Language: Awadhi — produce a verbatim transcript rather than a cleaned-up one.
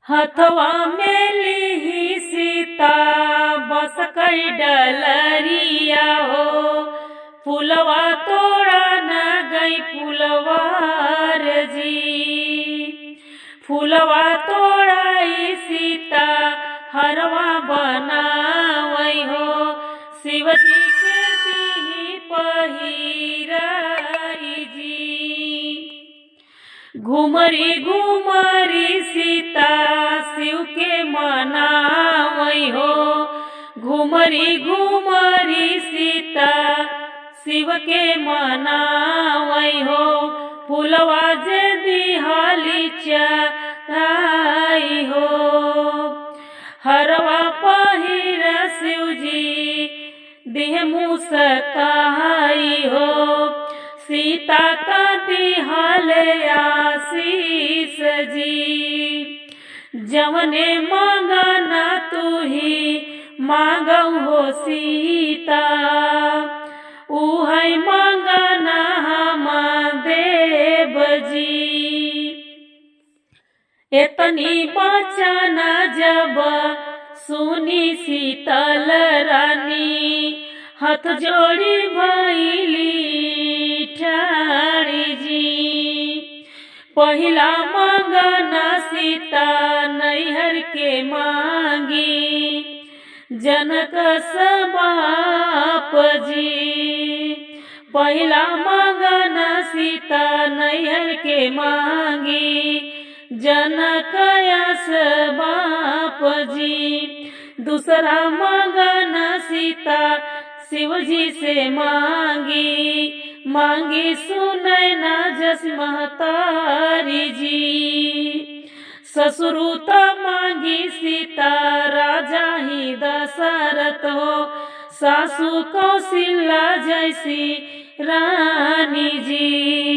हथवा में लिही सीता बस कई डलरिया हो, फुलवा तोड़ा न गई फुलवार जी। फुलवा तोड़ाई सीता हरवा बनावई हो, शिव जी के दिही पहिराई जी। घुमरी घुमरी सीता शिव के मनावई हो, घुमरी घुमरी सीता शिव के मनावई हो, फुलवा जे दिहाली चढ़ाई हो। हरवा पहिर शिव जी देह मुस्काई हो, सीता का दिहाल आशीष जी। जवने मांगना तू ही मांगऊ हो सीता, उहै मांगना हम देब जी। एतनी बचन जब सुनी सीतल रानी, हाथ जोड़ी भइली ठाड़ी जी। पहिला मांगना सीता नैहर के मांगी, जनक से बाप जी। पहिला मांगना सीता नैहर के मांगी, जनक यस बाप जी। दूसरा मांगना सीता शिव जी से मांगी, मांगी सुनैना जस महतारी जी। ससुरु त मांगी सीता राजा ही दशरथ हो, सासु कौशल्या जैसी रानी जी।